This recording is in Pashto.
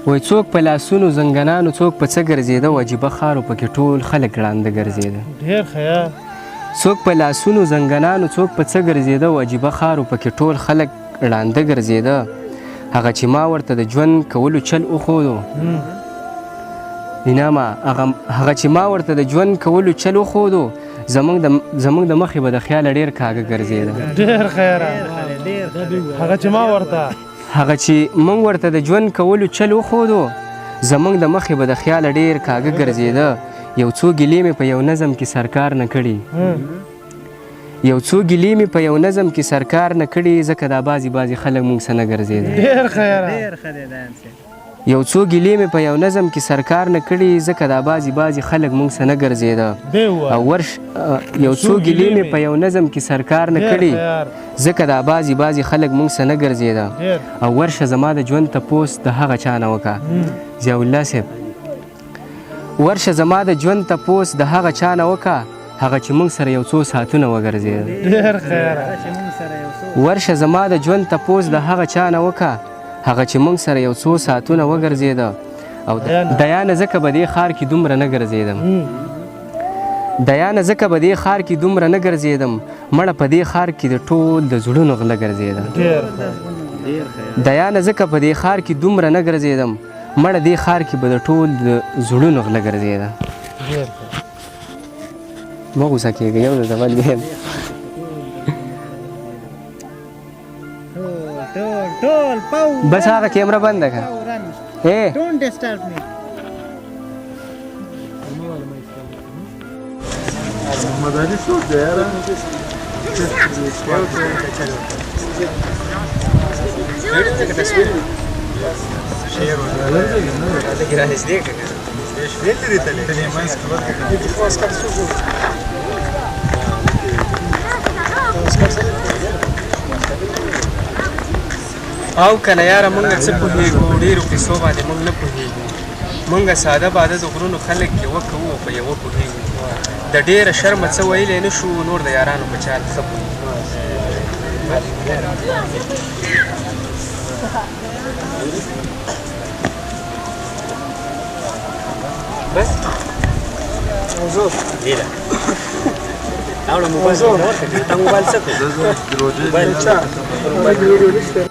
وایي څوک په لاسونو زنګنانو څوک په څه ګرځېده، عجیبه ښار و پکې ټول خلک ړانده ګرځېده. ډېر خیال. څوک په لاسونو زنګنانو څوک په څه ګرځېده، عجیبه ښار و پکې ټول خلک ړانده ګرځېده. هغه چې ما ورته د ژوند کولو چل وښودو، انامه هغه چې ما ورته د ژوند کولو چل وښودو، زمونږ د مخې به د خیاله ډېر کاږه ګرځېده. ډېر خیره. هغه چې ما ورته هغه چې مونږ ورته د ژوند کولو چل وښودو، زمونږ د مخې به د خیاله ډېر کاږه ګرځېده. یو څو ګیلې مې په یو نظم کې سرکار نه کړي، یو څو ګیلې مې په یو نظم کې سرکار نه کړي، ځکه دا بعضې بعضې خلک مونږ سره نه ګرځېده. ډېر خیره. یو څو ګیلې مې په یو نظم کې سرکار نه کړي، ځکه دا بعضې بعضې خلک مونږ سره نه ګرځېده. او ورش یو څو ګیلې مې په یو نظم کې سرکار نه کړي، ځکه دا بعضې بعضې خلک مونږ سره نه ګرځېده. او ورشه زما د ژوند تپوس د هغه چا نه وکړه، ضیاءالله صاحب، ورشه زما د ژوند تپوس د هغه چا نه وکړه، هغه چې مونږ سره یو څو ساعتونه وګرځېده. ډېر خیره. ورشه زما د ژوند تپوس د هغه چا نه وکړه، هغه چې مونږ سره یو څو ساعتونه وګرځېده. او دیانه ځکه به دې ښار کې دومره نه ګرځېدم، دیانه ځکه به دې ښار کې دومره نه ګرځېدم، مړه په دې ښار کې د ټول د زړونو غله ګرځېده. دیانه ځکه په دې ښار کې دومره نه ګرځېدم، مړه دې ښار کې به د ټول د زړونو غله ګرځېده. مه غوسه کېږه، یو د بل ویم. بس هغه کیمره بنده کړه. Don't disturb me. محمد علي څوک دی یاره؟ او کنه یاره مونږ څه پوهېږو، ډېرو قصو باندې مونږ نه پوهېږو. مونږ ساده باده د غرونو خلک یوه کوو او په یوه پوهېږو. د ډېره شرمه څه ویلی نه شو، نور د یارانو په چال ښه پوهېږو. بس دیله موبایل څه کوو؟ موبایل څه؟